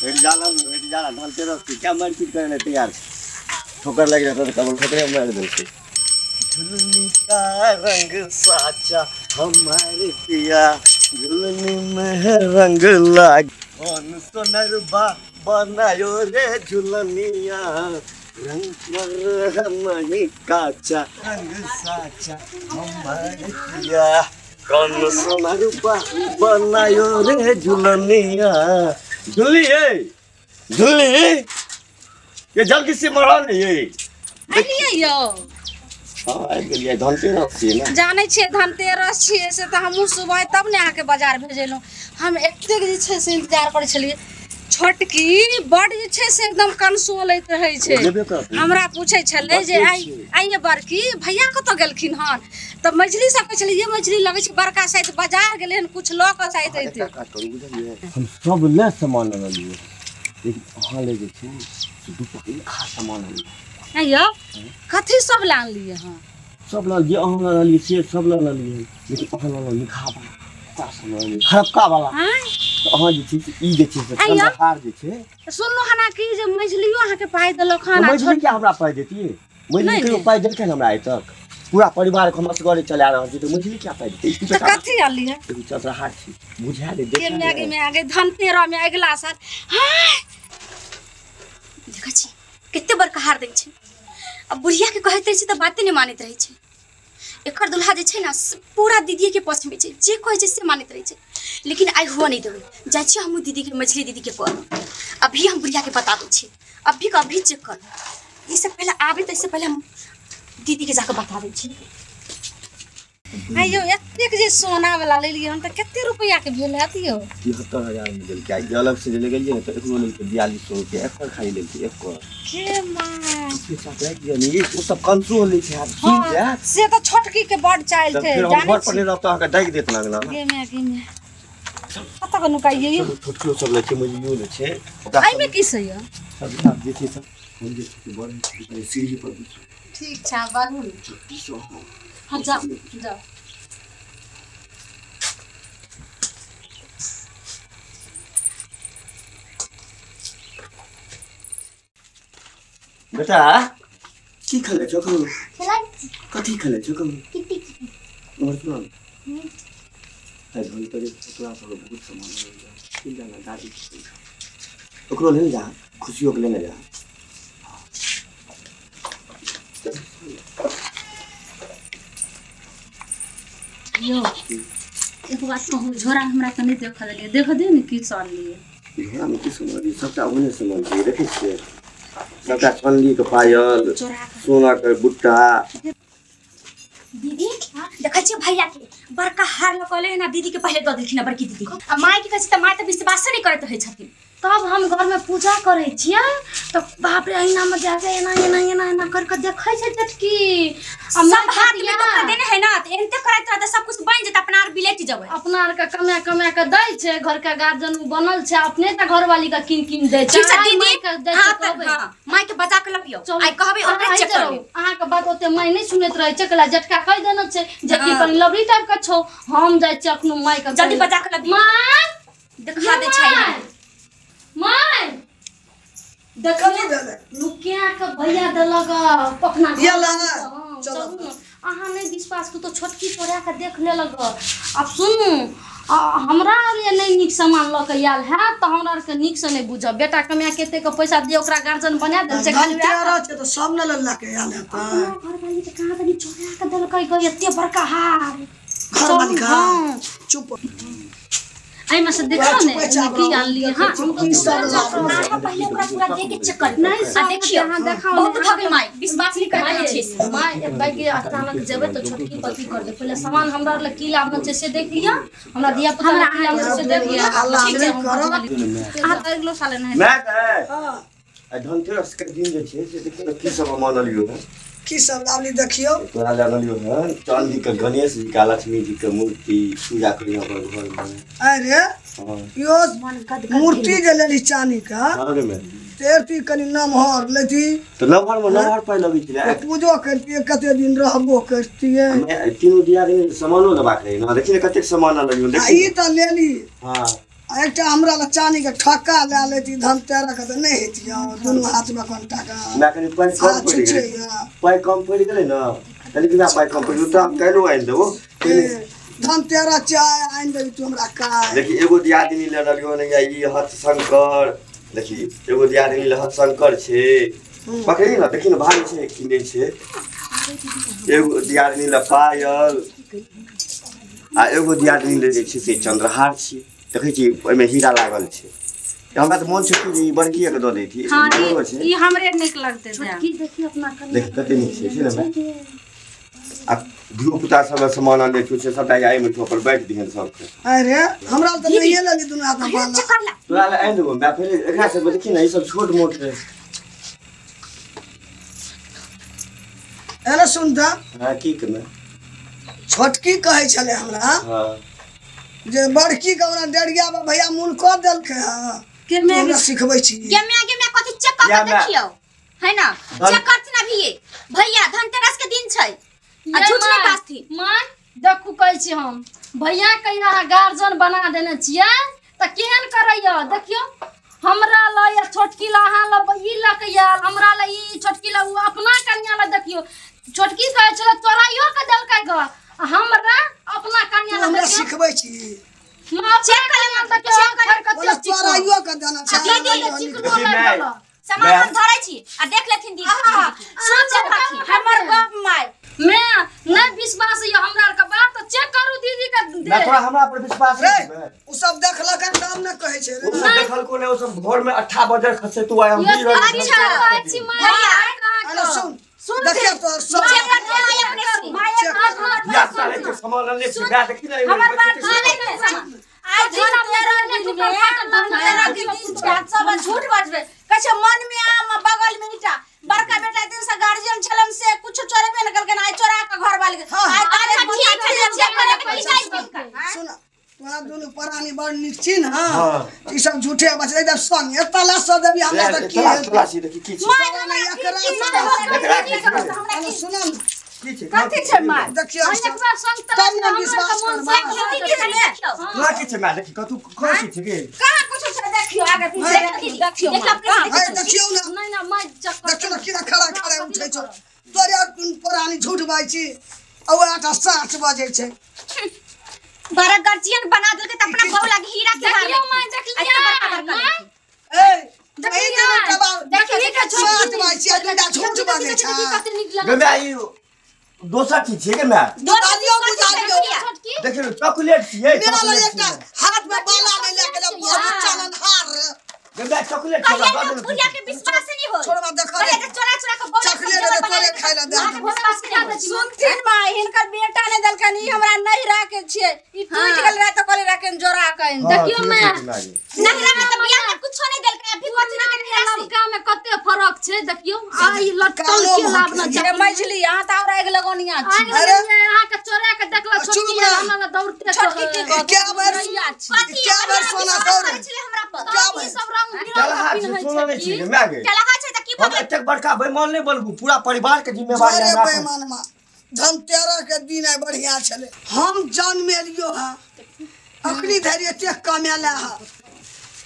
भेट जाला भेट जाला धनतेरस के क्या मारपीट करे ले तैयार छै। ठोकर लागि रहता तऽ कबल ठोकरे मारि देलकै। झुलनी का रंग साचा हमारे पिया, झुलनी में है रंग लाग, कौन सोनरबा बनायो रे झुलनिया, रंग पर मणि काचा रंग साचा हमारे पिया, कौन सोनरबा बनायो रे झुलनिया। झुलनी है झुलनी, ये जल्दी से मरा नहीं है। आइए यौ। हाँ आबि गेलियै, धनतेरस छियै ने। जानै छियै धनतेरस छियै से तऽ हमहूँ सुबह तब ने अहाँके बाजार भेजेलहुँ। हम एतेक जे छै से इंतजार करै छलियै। छोटकी बड जे छै से एकदम कंसोलैत रहै छै। लेबे करतै। हमरा पूछै छलै जे बच्चे आइ छियै। आइये बड़की भैया कतऽ गेलखिन हन, तऽ मझली सब कहै छलै ये मझली लगै छै बड़का शायद बाजार गेलै हन, कुछ लऽ कऽ शायद अहाँ एकटा अयतै। काज करू बुझलियै, हम सब ले सामान अनलियै, लेकिन अहाँ ले जे छै से दूटा खास सामान अनलियै। आँय यौ कथी सब लए आनलियै हँ? सब लऽ जे अहाँ लऽ अनलियै से सब लऽ अनलियै, लेकिन अहाँ लऽ अनलियै खाबा सामान अनलियै खरबका वाला। आँय तऽ अहाँ जे छै से ई जे छै से आँय यौ। चन्द्रहार जे छै। सुनलहुँ हन कि जे मझलियो अहाँके पाइ देलक हन। आ मझली क्या हमरा पाइ देतियै? मझली नहि, कहियो नहि। पाइ देलकै हमरा आइ तक? पूरा परिवार के हम असगरे चला रहल छी तऽ मझली क्या पाइ देतै? तऽ कथी आनलियै? एगो चन्द्रहार छै, बुझा दे के देखा मैगी में आगे धनतेरस में अगिला साल। हाँ देखै छी कते बड़का हार दै छै। आ बुढ़िया के कहैत रहै छै तऽ बाते नहि मानैत रहै छै। एकर दुल्हा जे छै ने से पूरा दीदीए के पक्ष में छै, जे कहै छै से मानैत रहै छै। लेकिन आइ हुअ नहि देबै, जाइ छियै हमहूँ दीदी के मझली दीदी के कहब। अभी हम बुढ़िया के बता दै छियै, अभी के अभी चेक कर। इससे पहले आबे तऽ इससे पहले हम दीदी के जाकऽ बता दै छियै। आइ यौ एतेक जे सोना वाला लेलियै हन तऽ कते रुपैआ के भेल हैत यौ? 73,000 में देलकै। आ अलग से जे लगेलियै ने तऽ एकरो लेलकै 4200 रुपया, एकर खाली लेलकै एकर। के माँ चुपचाप राखि दिअ ने, ओ सब कंट्रोल नहि छै, आब सुनि हाँ, जायत से तऽ छोटकी के बड चालि तऽ छै, फेर हम जानै घर पर छी। नहि रहब तऽ अहाँके डाकि देत ने अंगना मे। गे माय गे माय, कतऽ के नुकाइयै यौ? छोटकियो सब लै छै, मझलियो लै छै। ओकरा एहिमे की छै यौ? सब आब जे छै सब हम जे छै से बढ़ै छी, कनि सीढ़ी पर बैसू। ठीक छै, आब बढ़ू ने। चुप्पी सँ। हाँ जाउ जाउ। बेटा की खेलै छौ कहू? कथी खेलै छौ कहू? उम्हर सुन ने। आइ धनतेरस तोरा सबके बहुत सामान अनलियै। चलि जा ने दादी के ओकरो लेने जा, खुशियो के लेने जा। यौ एक बात कहू, झोरा हमरा के नहि देखऽ देलियै, देखऽ दियौ ने की सब आनलियै। झोरा में की सामान अनलियै? सबटा ओहने सामान छै, देखै छियै सबटा चांदी के पायल, चोरा के सोना के बुट्टा। दीदी देखै छियै भैया के बड़का हार लऽ कऽ एलै हन, आ दीदी के पहिले दऽ देलखिन हँ बड़की दीदी। आ माय के कहै छै तऽ माय तऽ विश्वासे नहि करैत रहै छथिन। तब हम घर में पूजा करै छियै तऽ बाप रे अहिना में जाके एना एना एना एना कर के देखै छै जेठकी। आ सब माय हाथ में कहतियै, तऽ ओकरा देने है ना, तऽ एनाहिते करैत रहतै सब कुछ बनि जेतै, अपना आर बिलटि जेबै। अपना आर के कमा कमा के दै छै, घर के गार्जियन उ बनल छै, अपने तऽ घरवाली के कीन कीन दै छै। ठीक छै आइ दीदी, माय के दै हाँ छै तऽ कहबै। हाँ माय के बजा के लबियौ, चलू, आइ कहबै अहाँ ओकरे आइ चेक जाउ। करबै। अहाँके बात ओते माय नहि सुनैत रहै छै, कहला जेठका कहि देने छै जेकि हाँ। कनि लबड़ी टाइप के छौ। हम जाइ छियै अखनो माय के जल्दी कहै। बजा के लबियौ, माय देखा दै छै। माय माय कथी भेलै? नुकिया के भैया देलक पखना। ये ला, हाँ, चलो। चलू ने। अहाँ नहि विश्वास करू तऽ छोटकी चोरा के देख लेलक। आब सुनू, हमरा लिए नहि नीक सामान लऽ के आयल हैत तऽ हमरा आरके नीकसँ नहि बुझब। बेटा कमाए के एतेक पैसा दिए ओकरा गार्जियन बना देल छै, खाली वएह धनतेरस छै तऽ सब ने लऽ के आयल हेतै। अपना घरवाली के कहाँ तनी चोरा के देलकै गई एते बड़का हार। घरवाली के? हाँ। चुप। एहिमे से देखो ने चुपे चाप एहिमे की रहू। आनलियै। हाँ हम की सब लाबू? अहाँ पहिले ओकरा पूरा दे के चेक करियौ। नहि आ सब देखियौ अहाँ देखाउ बहुत ने, भऽ गेल माय, विश्वास नहि करैत रहै छै। माय एक बाइक अचानक जेबै तऽ छोटकी पति कर दे। पहिले सामान हमरा लग की लाबना छै से देख लिअ, हमरा धिया पुता लग की लाबना छै से देख लिअ। अल्लाह ठीक छै, नहि हम करब। अहाँ तऽ अगिलो साल एनाहिते। माय गै, हाँ, आइ धनतेरस के दिन जे छै से देखियौ ने की सब हम अनलियौ हन। की सब लाबली देखियौ? तोरा लए अनलियौ हन चांदी के गणेश जी के लक्ष्मी जी के मूर्ति, पूजा करिहे अपन घर में। अरे हाँ यो मूर्ति जे लेली चानी के, हाँ रे माय, तेरती कनि नमहर लेती तऽ नमहर में नमहर पाइ लगै छलै। पूजो करतियै, कते दिन रहबो करतियै। तीनू दियादनी सामानो लेबाक रहै ने, देखी ने कतेक सामान अनलियौ आ देखी ई तऽ लेली। हाँ आ एकटा हमरा ला चानी के ठक्का लए लेती धनतेरस के तऽ नहि हेतियै दुनू हाथमे कनिटा के ना कनि पाइ कम पड़ि गेलै पाइ कम पड़ि गेलै ने कहली कि ना पाइ कम पड़ि गेलै तऽ हम काल्हिओ आनि देबो। धनतेरस चाय आनि देबी तू हमरा काल्हि। देखी एगो दियादिनी ले रहलियो ने ई हथशंकर देखी एगो दियादिनी ले हथशंकर छै पकड़ी ना देखी ना भारी छै कि नहि छै। एगो दियादिनी ले पायल आ एगो दियादिनी ले जे छै से चंद्रहार छै देखै छी ओहिमे हीरा लागल छै। हमरा तऽ मोन छै कि ई बड़कीए के दऽ दैती। हां ई हमरे नीक लगतै। छोटकी देखी अपना कनिया देख कते नीक छै ने आ धियो पुता सब सामान आनै छै सबटा एहिमे ठोकर बाँटि दिहन सबके। अरे हमरा तऽ नहिए लेली दुनू हाथमे बाला तोरा लए आनि देबो माय। पहिले एकरा सब देखी ने ई सब छोट मोट रहै। अरे सुन तऽ हां की कहबै छोटकी कहै छलै हमरा हां जे बड़की के हमरा डेढ़िया भैया मूल कऽ देलकै हँ के हमरा सिखबै छी गे माय कथी चेक कऽ के देखियौ है ना चेक करथिन अभी भैया धनतेरस के दिन छै आ झूठ नहीं बाजथिन। माय देखू कहै छी हम भैया के अहाँ गार्जियन बना देने छियै तऽ केहन करैया देखियौ हमरा ल या छोटकी ला अहाँ ल ई लऽ के आयल हमरा ल ई छोटकी ल उ अपना कनिया ल देखियौ छोटकी कहै छलै तोराइयो के देलकै ग हमरा अपना कनिया ल हमरा सिखबै छी माँ चेक कर लेना चेक कर बोला तोराइयो के देना छै सामान हम धरै छी आ देख लेथिन दीदी सुन चेक करथिन हमर गप my मैं नहीं विश्वास है हमरा के बात तो चेक करू दीदी के ना तोरा हमरा पर विश्वास नहीं उ सब देखलक तब न कहै छै उ सब देखलको ने उ सब घर में 8 बजे खसे तू आय हम भी रहल अच्छा कहै छी my अरे सुन सुन देखिए तो सब चेक कर दे my अपने से my या साले के सामान ले छी मैं देखी ना हमर बात सुनै आज धनतेरस दिन में धनतेरस के दिन सब झूठ बजबै कहै छै मन में आम बगल में ईटा बड़का बेटा दिन से गार्जियन छलन से कुछ चोरेबे न करलकन आइ चोरा के घर वाले के आइ तारे ठीक छै चेक करे के की जाइ सुन तोरा दुनू प्राणी बड़ नीक छी न ई सब झूठे बचलै तब संग तलाश से देबी हमरा त की तलाशी देखी की छै my एकरा सुन की छै कथि छै my देखियौ एक बार संग तब न विश्वास करबा तोरा की छै my देखी कतू कथि छै के कहां कुछ छै देखियौ आगे पीछे देखियौ देखियौ ना नहीं ना my चक्कर देखियौ ना केना खड़ा खड़ा उठै छौ तोरे प्राणी झूठ बाजै छी आ ओ आटा 7 बजै छै। बड़ा गार्जियन बना देलकै त अपना बहू लागी हीरा के हार देखियौ my देखलियै ए देखियौ के झूठ बाजै छी आ दूटा झूठ बाजै छै गे my ई दोसर चीज छै गे my बुझालियो बुझालियो देखियौ चॉकलेट छियै मेरा लग एकटा हाथ में बाला नहीं लए के बहुत चलन हार गे my chocolate छै कहिया बुढ़िया के विश्वास नहीं होय छोड़वा देखा कहिया के चोरा चोरा के बहू चॉकलेट दे तोरे खाइ ला दे सुनथिन my हिनकर बेटा ने देलकन ई हमरा नहीं राखे छियै ई टूट गेल रहे त कहले राखे जोड़ा के देखियौ my नहीं रहे त बियाह में कुछो नहीं देलकै अभी कथि नहीं के हीरा से लबका में कते फरक छै देखियौ आ ई लटकन के लाभ न छै मझली अहाँ त और आगि लगौनिया छी अरे अहाँ के चोरा के देखला छोटकी हमरा न दौड़ते छोटकी के क्या बार क्या बार सोना दौड़ हमरा पर क्या बार सब रंग चलहा छै सोना नहीं छै my गे चलहा छै त की हम एतेक बड़का बेईमान नहीं बनबू पूरा परिवार के जिम्मेवारी हमरा अरे बेईमान मा धनतेरस के दिन आइ बढ़िया छलै हम जन्मेलियो हँ अखनी धरि एतेक कमेला हँ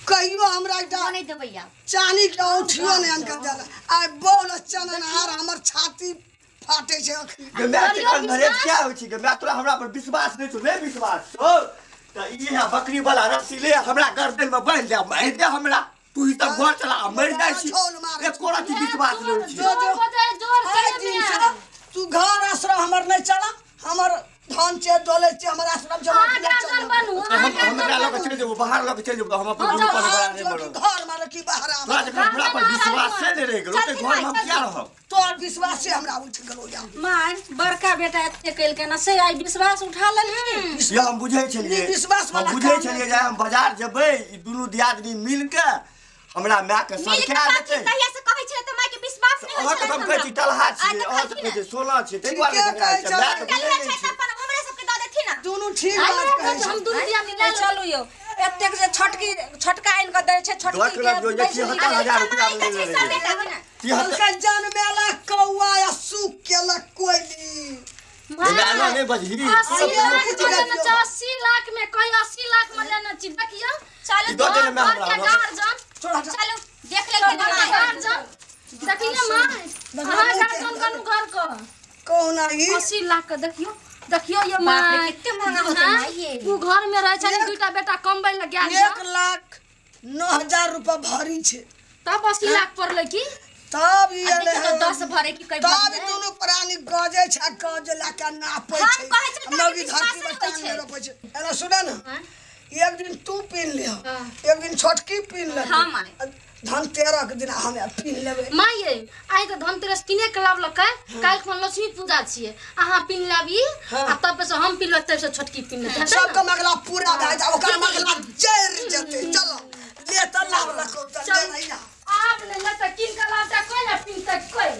कहियो हमरा एकटा नहीं देबैया चानी के औंठियो नहि अनकर देला आइ बोल चनन हार हमर छाती फाटै छै अखनी। गे my अंधेरे क्या होइ छै गे my तोरा हमरा पर विश्वास नहीं छौ नहीं विश्वास छौ त ई है बकरी वाला रस्सी ले हमरा गर्दन में बांधि दे मारि दे हमरा तू ही सब घर चला मरि जाइ छी एको रत्ती विश्वास नहीं छै जोर से तू घर आश्रम हमर नहीं चला हमर धन छै दौलत छै हमर आश्रम छै हम एकरा लऽ के चलि जेबो बाहर लऽ के चलि जेबो हम अपन दुनू परिवार नहीं बनब घर मारे की बाहर तोरा जखन हमरा पर विश्वास से नहीं रहि गेलो ते घर में हम किया रहब तोर विश्वास से हमरा उठि गेलो या my बड़का बेटा एते केलकै ना से आइ विश्वास उठा लेलही ये हम बुझै छलियै विश्वास वाला हम बुझै छलियै जे हम बाजार जेबै ई दुनू दियादनी मिल के हमरा my के सरका देतै कहिया से कहै छलै त my के विश्वास नहीं होइ छलै हम कहै छी टलहा छियै अहाँ सब कहै छी सोना छियै ताहि दुआरे झगड़ा छै my के बुझै नहि छी अपन हमरा सब के दऽ देथिन ना दुनू ठीक बात कहै छी हम दुनू दियादनी ले चलू यौ एतेक जे छोटकी छोटका आनि के दै छै छोटकी के 73,000 रुपया में ले लेलै हुनका जनमेला कौआ या सूख केलक कोयली नहीं बजही 80 लाख में कहीं 80 लाख में लेना छी देखियो। चल चलो ई दो देने में हमरा गार्जियन छोड़ हटा। चलो देख ले गार्जियन देखिए मां अहाँ गार्जियन कनु घर को कौन आई 80 लाख के देखियो देखियो ये मां बाप रे, कितने महंगा होते माँ ये। उ घर में रहे छनी दुईटा बेटा कमबै ल गेल 1,09,000 रुपया भरी छे तब 80 लाख पड़लै की तब ई आ एलै देखियौ हन। तऽ 10 भरे की कई तब भरे। ई दुनू प्राणी गजै छै गज लए के नापै हम छै कहै छलियै मौगी तऽ धरती विश्वासे पर नहि टांग होइ नहि छै। रोपै छै। एना सुन ने, एक दिन तू पीन लिह, एक दिन छोटकी पीन लेतै। हाँ, माय। धनतेरस के दिन हम पीन लेबै। माँ ये आइ तऽ धनतेरस किने के लाबलकै, काल्हि खन लक्ष्मी पूजा छियै, अहाँ पीन लाबी आ तब से हम पीन लेब, तब से छोटकी पीन लेतै। सबके मगला पूरा भए जाए, ओकर मगला जरि जेतै। चलो ले तऽ लाबलको तऽ ले भैया। आब ने लेतै किन के लाबतै कोइ ने पीनतै कोइ।